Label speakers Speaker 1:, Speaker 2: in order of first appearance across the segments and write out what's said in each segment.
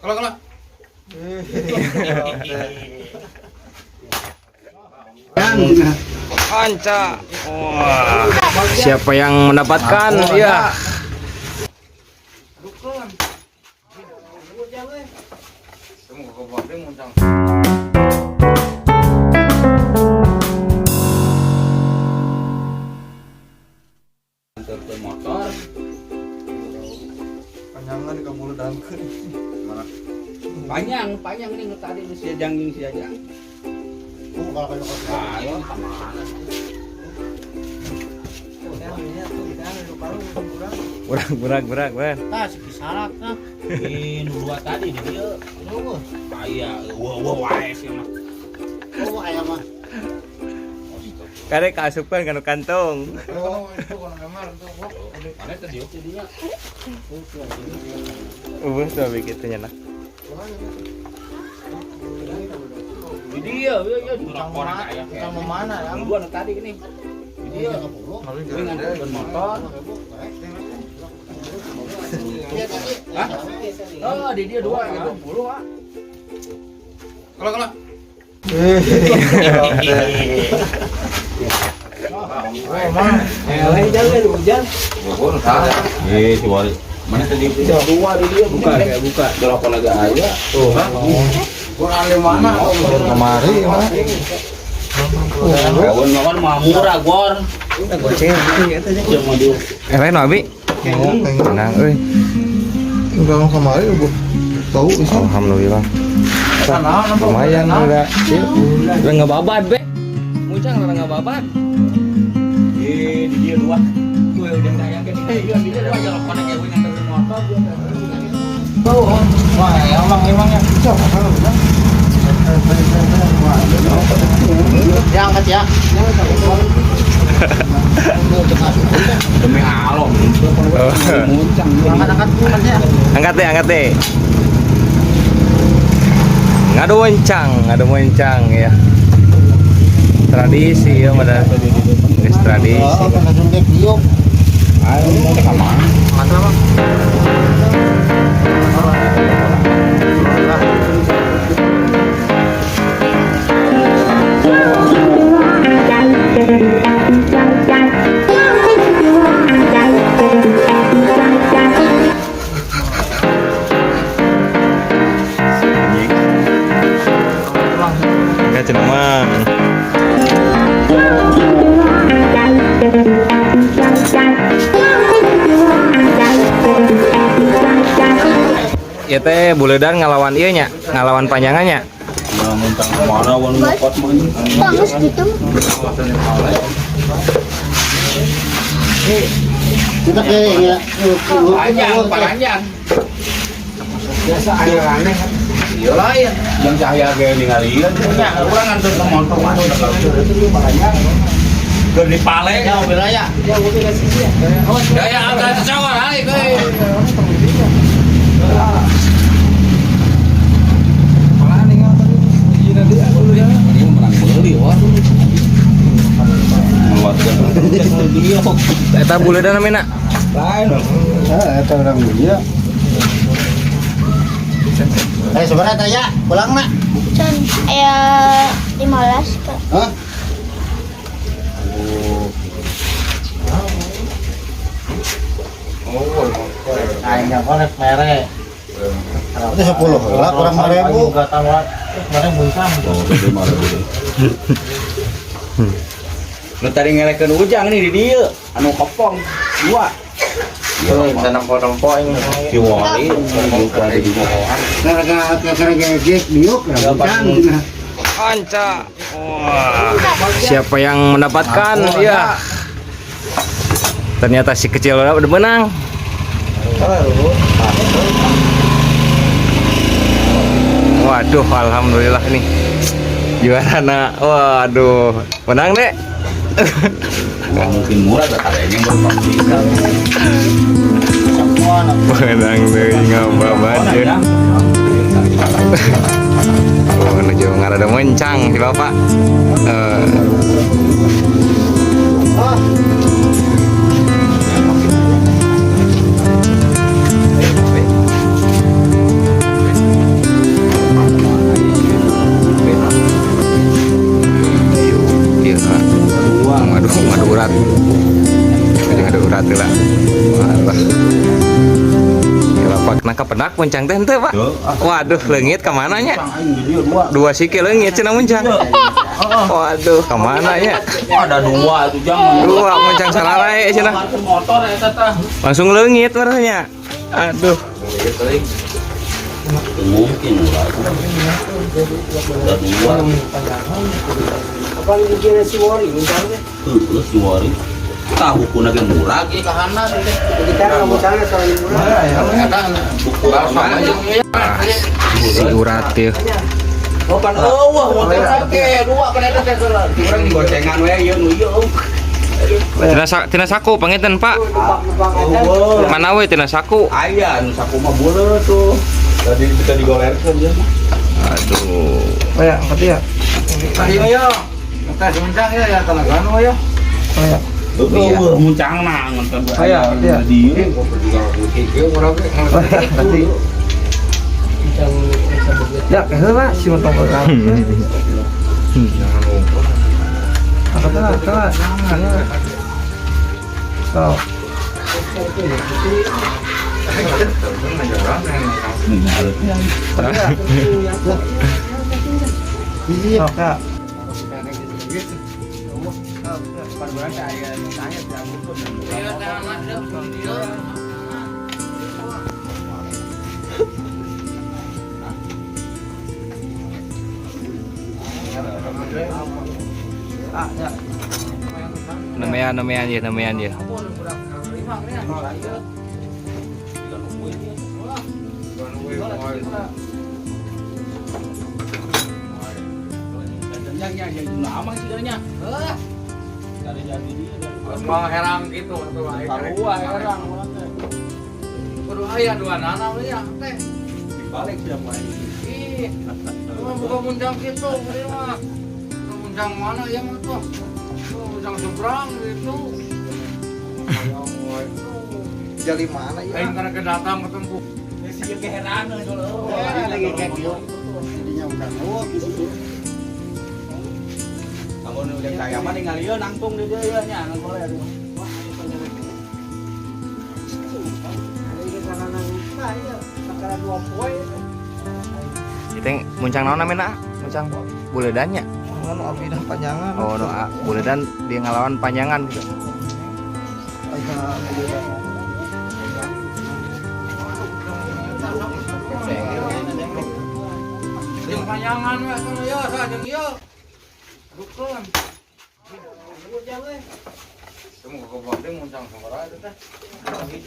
Speaker 1: Kalau kalau.
Speaker 2: Anca. Wah. Siapa yang mendapatkan? Ya.
Speaker 1: Motor.
Speaker 3: Panjangan kamu dangkeun.
Speaker 1: Mana? Panjang, panjang nih tadi nu sia jangging sia jang.
Speaker 3: Oh, kalau kayak
Speaker 1: Ayo ka mana?
Speaker 2: Berak berak berak berak.
Speaker 4: Tah si kisarak tah.
Speaker 1: Ini nu dua tadi di dieu.
Speaker 4: Eueuh.
Speaker 1: Aya eueuh eueuh wae sia mah.
Speaker 4: Oh aya mah.
Speaker 2: Kare kaasupan kanu kantong.
Speaker 3: Oh, itu kalau kamar tuh.
Speaker 1: Mana tadi jadinya?
Speaker 2: Eueuh tuh begitu nya nah.
Speaker 1: Di dieu, ieu ieu di mana?
Speaker 4: Utang mana ya?
Speaker 1: Nu dua nu tadi ini. Di dieu. Ini nganterkeun motor. Hah? Oh, di dia dua gitu, 10, Pak.
Speaker 3: Kalau kalau.
Speaker 1: Eh, si Wali. Mana tadi? Dua di dia buka kayak buka. Telepon agak aya. Tuh.
Speaker 3: Kurang di mana? Kemari mah.
Speaker 1: Kawan makan mah murah, Gor.
Speaker 2: Goceng
Speaker 1: Yang mau di
Speaker 2: Eh lain abi. Menang euy.
Speaker 3: Enggak kemari Bu. Tahu bisa.
Speaker 2: Alhamdulillah. Lumayan udah. Udah nggak babat, Be. Muncang udah nggak babat.
Speaker 1: Eh, di dia dua. Tuh ya udah kayak gini. Di dia dua telepon aja gue nganterin motor.
Speaker 4: Wah, emang emangnya. Ya angkat ya.
Speaker 1: Demi Allah, muncang.
Speaker 4: Angkat angkat angkat ya.
Speaker 2: Angkat deh, angkat deh. Ngadu muncang ya. Tradisi ya pada geus tradisi.
Speaker 4: Oh, langsung dek diuk.
Speaker 1: Ayo mau ke mana?
Speaker 2: Enggak cenah mah. Ya teh buledan ngalawan ieu nya, ngalawan panjangannya.
Speaker 1: Mana wan ngopot mah ini.
Speaker 5: Bagus gitu.
Speaker 4: Kita ke ya.
Speaker 1: Panjang, panjang.
Speaker 3: Biasa air aneh.
Speaker 1: Iya lah ya. Yang cahaya kayak ningalieun. Nya urang nganter ke motor mah udah banyak. Keur dipale.
Speaker 4: Ya mobil raya.
Speaker 1: Gaya angkat sesawar hai euy.
Speaker 3: Malah nih tadi. Iya dia dulu ya.
Speaker 1: Ini menang beli wah. Meluatkan.
Speaker 2: Eta buledan namina.
Speaker 3: Lain. Eh, eta urang dia.
Speaker 4: Eh sebenarnya tanya pulang nak?
Speaker 5: Can aya 15 Pak.
Speaker 4: Hah? Aing korek mere. Itu 10 lah kurang 5.000.
Speaker 1: Nu tadi ngelekeun ujang nih di dieu, anu kopong dua.
Speaker 2: Tuh, bisa nempo-nempo ini.
Speaker 1: Si Wali, lupa di bawah.
Speaker 4: Diuk
Speaker 2: Anca. Wah. Siapa yang mendapatkan? Ya. Ternyata si kecil udah menang. Waduh, alhamdulillah nih. Juara nak. Waduh, menang dek.
Speaker 1: Wah, mungkin murah dah kayaknya baru
Speaker 2: Menang deh, ngababat ya. Oh, menuju ngarada mencang si bapak. Eh, Bonak muncang teh henteu, Pak.
Speaker 1: Tuh, ah.
Speaker 2: Waduh, leungit ka mana nya?
Speaker 1: Aing di dieu dua.
Speaker 2: Dua siki leungit cenah muncang. Waduh, ka mana nya?
Speaker 1: Ada dua itu jang.
Speaker 2: Dua muncang sararae cenah.
Speaker 1: Motor eta tah.
Speaker 2: Langsung leungit warnanya. Aduh.
Speaker 1: Mungkin lah. Ada dua.
Speaker 6: Apa dikira si Wori muncang teh?
Speaker 1: Tuh, si Wori. Tahu buku ge murah ge ka handap teh.
Speaker 6: Kita nggak muncangnya soal murah.
Speaker 1: Buku sama aja.
Speaker 2: Si urat ya.
Speaker 1: Oh kan eueuh motor ge dua kan eta teh urang digocengan we ieu nu ieu.
Speaker 2: Tina saku panginten, Pak.
Speaker 1: Eueuh.
Speaker 2: Mana we tina saku?
Speaker 1: Aya nu saku mah buleut tuh. Tadi bisa digolerkeun ieu mah.
Speaker 2: Aduh.
Speaker 3: Oh ya, angkat ya.
Speaker 4: Ayo yo. Kita muncang ya ya tenaga nu ya.
Speaker 3: Oh ya.
Speaker 1: Eueuh muncangna ngonten
Speaker 3: Oh ya, iya.
Speaker 1: Di
Speaker 3: Oh ya, berarti. Ya, heula si montong ke Angkat lah, angkat lah. Jangan ya. So, so, Kak.
Speaker 2: Nemean nemean ya, nemean ya.
Speaker 1: Lama sih nya. Dari jadi dia.
Speaker 4: Mau herang gitu atuh
Speaker 1: Sarua herang urang teh.
Speaker 4: Kudu aya dua nana we ya teh.
Speaker 1: Dibalik siapa ini?
Speaker 4: Ih, cuma buka muncang gitu ieu mah. Muncang mana ya mah tuh? Tuh, muncang seberang gitu.
Speaker 3: Jali mana ya?
Speaker 4: Aing karena kedatang ketemu.
Speaker 1: Si ieu heran
Speaker 4: Lagi kayak gitu.
Speaker 1: Jadinya udah gitu. Kamu nu udah kaya mah ningali ieu nangtung di dieu ieu nya nang goler.
Speaker 2: Itu muncang naon namanya? Muncang buledannya.
Speaker 3: Anu abi dah panjangan.
Speaker 2: Oh, no, ah, buledan dia ngelawan panjangan gitu.
Speaker 3: Aya buledan.
Speaker 4: Jeung panjangan we atuh ieu sa jeung ieu. Dukun. Temu goblok teh muncang sabaraha eta teh.
Speaker 3: Oh, ini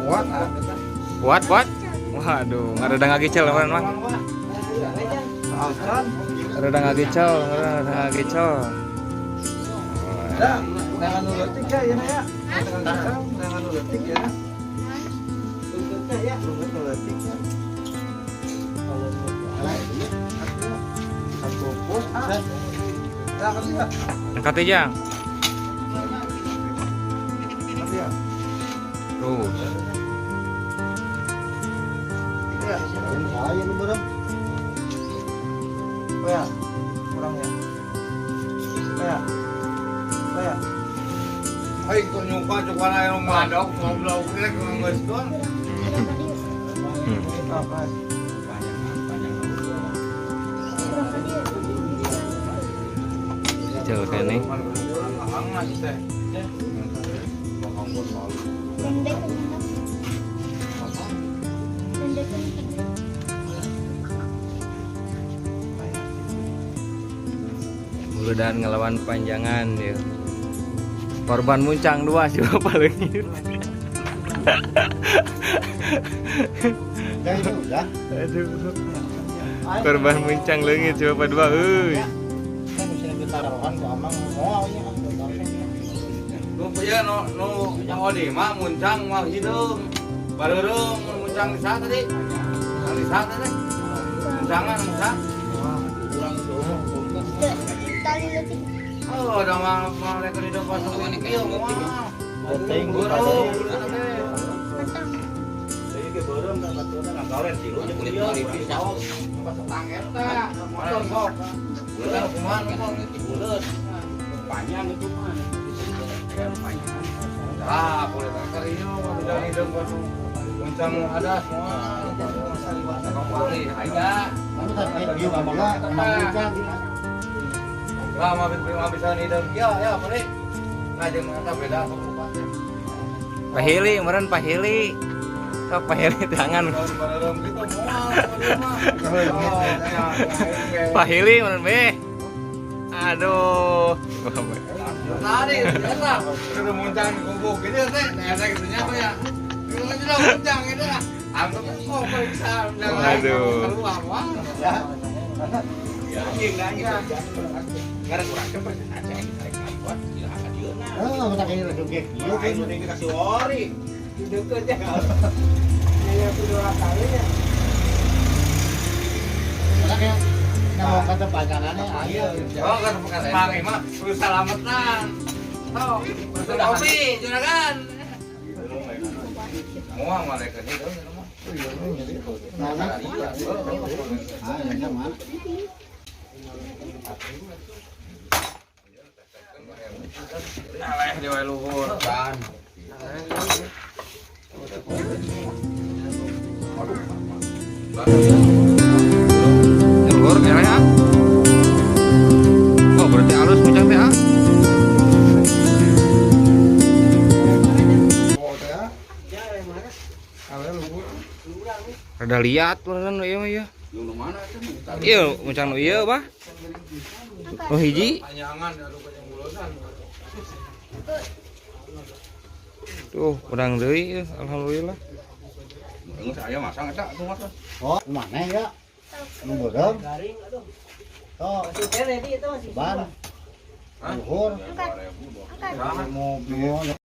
Speaker 3: kuat ah.
Speaker 2: Kuat, kuat. Waduh, ngareda ngagicel kemarin mah.
Speaker 3: Acan.
Speaker 2: Rada ngagicel, rada ngagicel.
Speaker 3: Dah, jangan nu leutik ya, ya ya. Jangan nu leutik ya. Ya, nu leutik ya. Satu pus ah. Dah kan ya.
Speaker 2: Angkat aja.
Speaker 3: Angkat ya.
Speaker 2: Terus.
Speaker 3: Ya.
Speaker 4: Saya nu berem.
Speaker 3: Oh ya. Kurang ya. Oh ya. Oh ya.
Speaker 4: Aing tuh nyuka cuman aya nu madok ngobrol rek ngeuskeun.
Speaker 3: Apa?
Speaker 2: Kecil kene.
Speaker 5: Pendek kan? Pendek kan?
Speaker 2: Buledan ngelawan panjangan dia. Korban muncang dua sih bapak leungit.
Speaker 4: Udah itu udah.
Speaker 2: Aduh. Korban muncang leungit si bapak dua euy.
Speaker 4: Kan bisa ditaruhan ku amang moal nya. Nu ieu nu nu yang odi mah muncang mah hideung. Bareureung muncang di sana tadi. Muncang di sana tadi. Muncangan muncang.
Speaker 5: Tali leutik.
Speaker 4: Oh, udah mah mah rek di depan pasang ieu moal.
Speaker 1: Penting
Speaker 4: Beureum.
Speaker 5: Mentang.
Speaker 1: Ieu ge beureum ka baturna ngagawer tilu jeung ieu urang
Speaker 4: Pas tang eta. Motor sok. Buleud kumaha nu
Speaker 1: buleut. Panjang itu mah. Kayak panjang.
Speaker 4: Ah, boleh tak kariyo, udah hideung batu. Muncang ada semua. Kembali, aida. Lah, mau bisa hideung. Ya, ya, boleh. Nah, jeung eta beda sok rupa teh.
Speaker 2: Pahili, meureun pahili. Sok pahili tangan.
Speaker 4: Tahun bareureum gitu moal mah. Oh, ya,
Speaker 2: Pahili meureun be. Aduh.
Speaker 4: Tadi eta kudu muncang di gubuk gitu teh. Nah, eta kitu nya ya. Kudu juga muncang gitu lah. Antum kok bisa muncang lagi.
Speaker 2: Aduh.
Speaker 4: Keluar wah.
Speaker 6: Deket ya. Ya kudu kali ya.
Speaker 4: Oh, kan bukan pangi mah kudu salametan. Oh, kudu kopi juragan. Moal malaikat hideung eta mah.
Speaker 2: Aleh di wae luhur.
Speaker 1: Kan.
Speaker 2: Luhur eleh ah. Oh, berarti halus muncang teh ah. Rada liat beneran ieu mah ieu.
Speaker 1: Nu mana eta mah?
Speaker 2: Ieu muncang nu ieu bah. Nu hiji.
Speaker 4: Panjangan aduh panjang bulusan.
Speaker 2: Tuh, urang deui ieu, alhamdulillah.
Speaker 1: Geus aya masang eta tuh mas.
Speaker 7: Oh, mana ya? Nu beureum.
Speaker 6: Garing aduh.
Speaker 7: Oh,
Speaker 6: Masih kene di itu masih.
Speaker 7: ban.
Speaker 4: Hah?
Speaker 7: Luhur.
Speaker 5: Angkat. Angkat.
Speaker 7: Mobil.